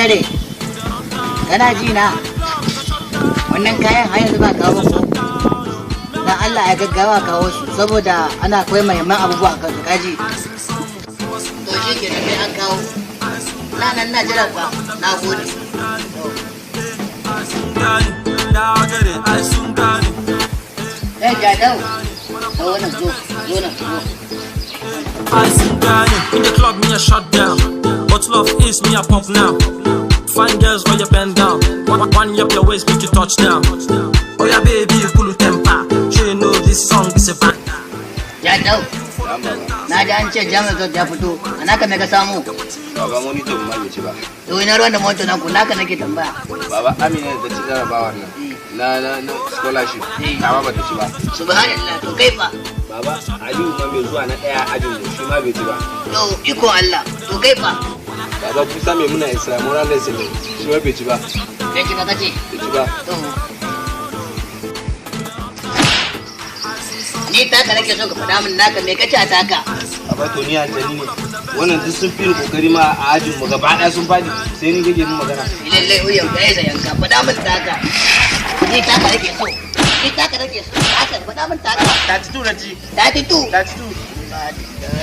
Sakatare, kana ji na? Wannan kayan har yanzu ba kawo ko? Dan Allah ya gaggawa kawo su, saboda ana akwai muhimman abubuwa a kansu, kaji. To shi kenan, sai an kawo. Na nan na jiran fa, na gode. Gane, na gare ai sun gane. Eh, Jadau, zo nan, zo, zo nan, zo. Ai sun gane. In the club me a shut down. Bottle of Ace me a pump now. Fine girls all you bend down. One, one up your waist, make you touch down. Oh yeah, baby, cool temper. Sure you know this song is a banger. Jadau, na ji an ce JAMB result ya fito, a naka me ka samu? Baba, monitor ma bai ci ba. To ina ruwan da monitor nan ku, naka nake tambaya. Baba, Amina da ta ci jarabawar nan na scholarship, tawa ba ta ci ba. Subhanallah, to kai fa? Baba, Aliyu ma mai zuwa na ɗaya ajin mu, shi ma bai ci ba. To iko Allah, to kai fa? Baba, Musa mai muna extramural lesson ne, shi ma bai ci ba. Kai ci ba kace? Bai ci ba. To ni taka nake so ka faɗa min, naka me kace a taka? Baba, to ni aljani ne? Wannan duk sun fi ni kokari ma a ajin mu gaba ɗaya, sun faɗi, sai ni kake mun magana? Lallai uyan ka ya yanka, faɗa min taka. Ni taka nake so. Ni taka nake so. Taka, faɗa min taka. 32 na ci. 32. 32.